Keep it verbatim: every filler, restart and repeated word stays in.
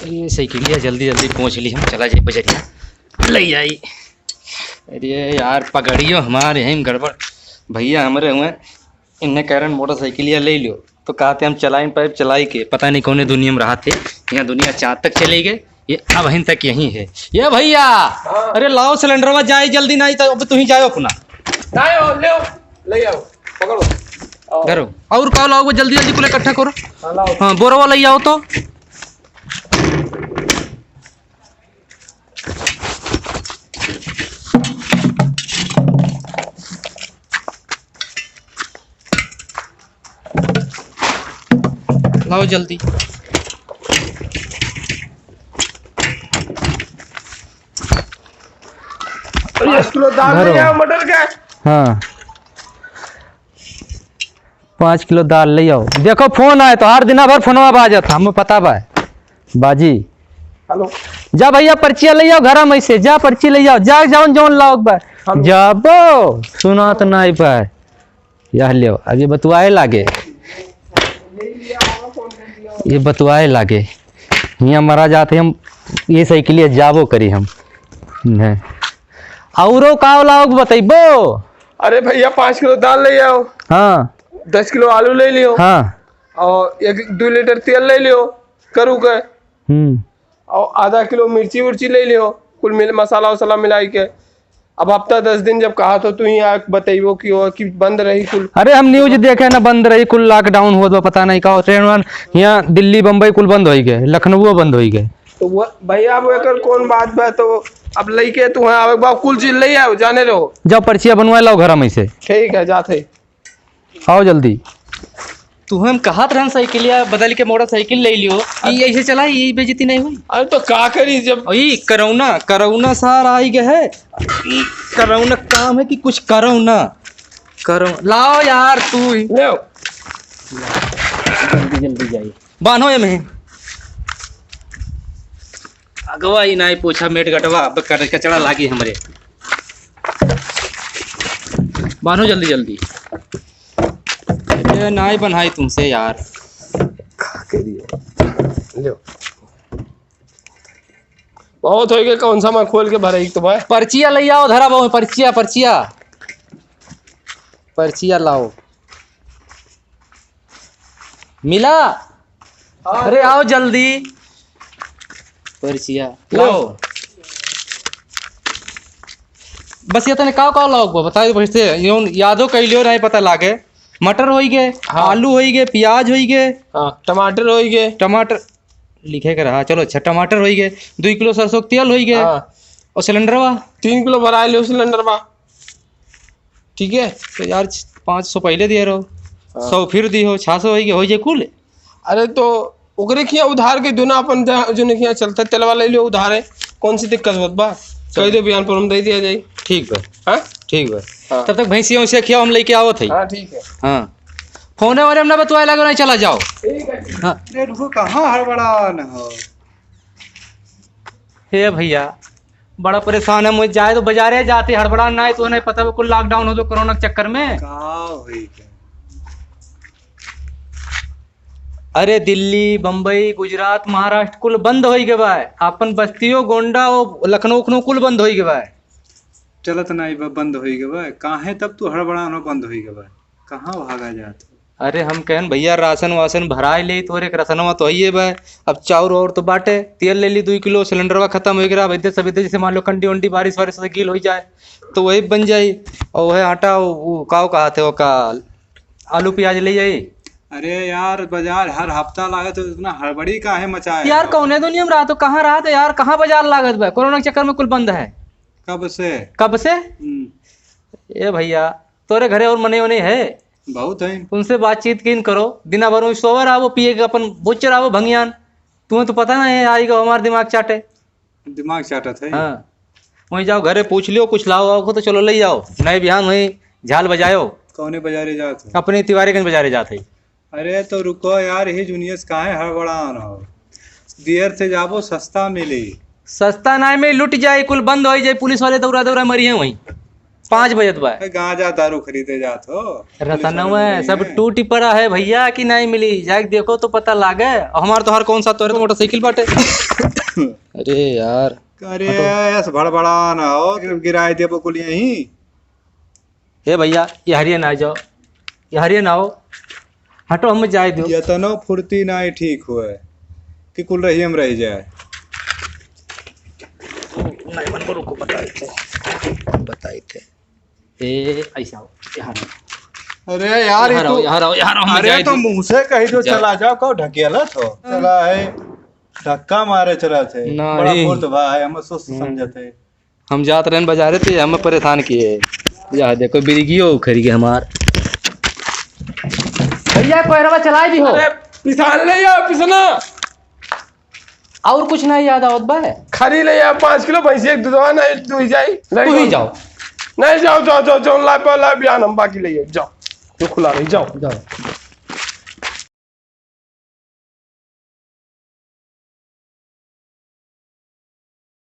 ये साइकिलिया जल्दी जल्दी पहुँच ली, हम चला जाई बजरिया, ले आई। अरे यार, पगड़ियो हमारे हैं गड़बड़, भैया हमरे हुए, इन्हें कह रहे मोटरसाइकिलिया ले लियो, तो कहते हम चलाई पाइब, चलाई के पता नहीं कौने दुनिया में रहा थे। यहाँ दुनिया चाँद तक चली गए, ये अब हिन तक यहीं है। ये भैया, हाँ। अरे लाओ सिलेंडरवा, जाए जल्दी, नहीं तो अब तुहीं जाओ अपना। लाओ, ले आओ, ले आओ, पकड़ो। आओ। धरो। और का लाओ, वो जल्दी जल्दी कुल इकट्ठा करो। हाँ, लाओ। हाँ, बोरवा ले आओ तो। लाओ जल्दी। पाँच किलो दाल धरो। ले आओ मटर के। हाँ, पाँच किलो दाल ले आओ। देखो फोन आए तो हर दिना भर फोनवा बाजत, हमें पता बा। बाजी। हेलो। जा भैया पर्चिया ले आओ घर में से, जा पर्ची ले आओ, जा जौन जौन लाओ एक बार। हेलो। जाबो, सुनात नहीं पाए। यह लियो, अब ये बतुआए लागे, ये बतुआए लागे। हियाँ मरा जाते हम, ये साइकिलिया जाबो करी हम। नहीं। औरो का लाओ बतैबो? अरे भैया, पाँच किलो दाल ले आओ। हाँ। दस किलो आलू ले लियो। हाँ। और एक दो लीटर तेल ले लियो, करू के। हम्म। और आधा किलो मिर्ची उर्ची ले लियो, कुल मिल, मसाला वसाला मिलाई के। अब हफ्ता दस दिन जब कहा तो तू ही आ बतइबो कि वो कि बंद रही कुल। अरे हम न्यूज देखे ना, बंद रही कुल, लॉकडाउन होत बा, पता नहीं का हो, ट्रेन वान यहाँ दिल्ली बम्बई कुल बंद होई गए, लखनऊ बंद होई गए। तो वो भैया, अब एकर कौन बात बा? तो अब लइके तू यहाँ आवे बा, कुल चीज ले आओ, जाने रहो। जाओ पर्चिया बनवाए लाओ घर में से। ठीक है, जाते। आओ जल्दी। तू हम कहत रहन साइकिलिया बदल के मोटरसाइकिल ले लियो, ई ऐसे चला, ई बेइज्जती नहीं हुई? अरे तो का करी जब और ई कोरोना, कोरोना सार आई गए है, ई कोरोना काम है कि कुछ करो ना, करो, लाओ यार तू ही। ले आओ। जल्दी जल्दी जाइए। बान्हो ये में। अगवा ई नाई पोछा मेट गटवा, अब कर-, कचड़ा लागी हमरे। बान्हो जल्दी जल्दी। ये नाई बन्हाई तुमसे यार। का करिए? लो। बहुत होई गए, कौन सा मैं खोल के भरे एक तो भाई। पर्चिया ले आओ, धरा बहु पर्चिया, पर्चिया। पर्चिया लाओ। मिला? हाँ। अरे आओ जल्दी। पर्चिया लो। लाओ। बस ये तने काव काव लाओ को बता दे, बस से यूं यादो कइ लियो, नहीं पता लागे। मटर होई गए, हाँ। आलू होई गए, प्याज होई गए। हाँ, टमाटर होई गए। टमाटर लिखे के रहा, चलो अच्छा, टमाटर होई गए, दुई किलो सरसों के तेल होई गए। हाँ। और सिलेंडरवा? तीन किलो भराए लियो सिलेंडरवा। ठीक है। तो यार, पाँच सौ पहले दिए रहो, हाँ। सौ फिर दी हो, छह सौ होई गए, होई जाए कुल। अरे तो ओकरे खिया उधार के दुना अपन जा-, जोने खिया चलता तेलवा ले लियो उधारे, कौन सी दिक्कत होत बा? चल। कह दे बयान पर हम दे दिया जाई। ठीक बा। हाँ? ठीक बा। हाँ। तब तक भैंसिया उसिया खियाओ, हम लेके आवत है। हाँ, ठीक है। हाँ। फोने वाले हम ना बतवाए लगे, नहीं चला जाओ। ठीक है, ठीक है। हाँ। अरे रुको, कहाँ हड़बड़ा न हो? हे भैया, बड़ा परेशान है, मुझे जाए तो बाजारे जाते, हड़बड़ा ना है, तो नहीं पता वो कुल लॉकडाउन हो तो कोरोना के चक्कर में। का होई क्या? अरे दिल्ली, बम्बई, गुजरात, महाराष्ट्र कुल बंद होई गए बा। आपन बस्तियों, गोंडा, ओ लखनऊ, उखनऊ कुल बंद होई गए बा। चलत नाई बा, बंद होई गए बा। काहे तब तू हड़बड़ानो बंद होई गए बा? कहाँ भागा जात हो? अरे हम कहन भैया राशन वाशन भराए ले, तोरे के राशनवा तो हइये बा। अब चाउर और तो बाटे, तेल ले ली दुई किलो, सिलेंडरवा खत्म होई गया। अब इधर सब इधर जैसे मान लो कंडी उंडी बारिश वारिश से गील होई जाए तो वही बन जाई। और वह आटा उ, उ, काव कहा थे ओका आलू प्याज ले जाई। अरे यार, बाजार हर हफ्ता लागत है, इतना हड़बड़ी काहे मचाए यार हो? कौने दुनिया में रहत हो, कहाँ रहत हो यार, कहाँ बाजार लागत बा? कोरोना के चक्कर में कुल बंद है। कब से? कब से? हम्म। ए भैया, तोरे घरे और मने वने है? बहुत है। उनसे बातचीत किन करो, दिना भर में सोवर आवो, पिए के अपन बोचर आवो भंगियान। तुम्हें तो पता नहीं है, आई गो हमार दिमाग चाटे। दिमाग चाटत है। हाँ। वहीं जाओ, घरे पूछ लियो, कुछ लाओ आओ को तो चलो ले जाओ। नए बिहान वहीं झाल बजायो। कौने बाजारे जात हो? अपने तिवारीगंज बाजारे जात है। अरे तो रुको यार, यही जुनियस काहे हड़बड़ान हो? देर से जाबो, सस्ता मिली। सस्ता नाई में लुट जाए, कुल बंद हो जाए, पुलिस वाले दौरा दौरा मरी हैं वहीं। पाँच बजत बा। ए, गांजा दारू खरीदे जात हो। रतनवा, पुलिस वाले सब नहीं है। टूटी पड़ा है भइया, कि नाहीं मिली, जाके देखो तो पता लागे। हमार तोहार कौन सा, तोहरे तो मोटरसाइकिल बाटे। अरे यार, अरे हटो। ऐस भड़बड़ा ना हो, गिराए देबो कुल यहीं। ए भइया, यहरिये ना जाओ, यहरिये ना हो, हटो, हमें जाए दो। यतनो फुर्ती नाहीं ठीक होए कि कुल रहियम रहि जाए। नाहीं मन को रुको, बताई थे, बताई थे। ए, ऐसा हो, यहाँ रहो। अरे यार, यहाँ रहो, यहाँ रहो, यहाँ रहो, हमें जाए दो। अरे तो मुँह से कहि दो, चला जाओ, कहो ढकेलत हो। चला है, धक्का मारे चला थे। नहीं। बड़ा फुर्त भाई, हम सोच समझते। हम जात रहन बजारे, तो ये हमें परेशान किए। या देखो, बिरिगियो उखड़ गए हमार। भइया, कोयरवा चलाए दी हो। अरे, पिसान ले आओ, पिसना। और कुछ नहीं याद आवत बा? खरी ले आओ, पाँच किलो भैंसी, एक दूधवा नहीं दुही जाई। तू ही जाओ। नहीं जाओ, जाओ, जाओ, जाओ, ला, ला, बयान हम बाकी ले आओ, जाओ। जो खुला रही, जाओ। जाओ।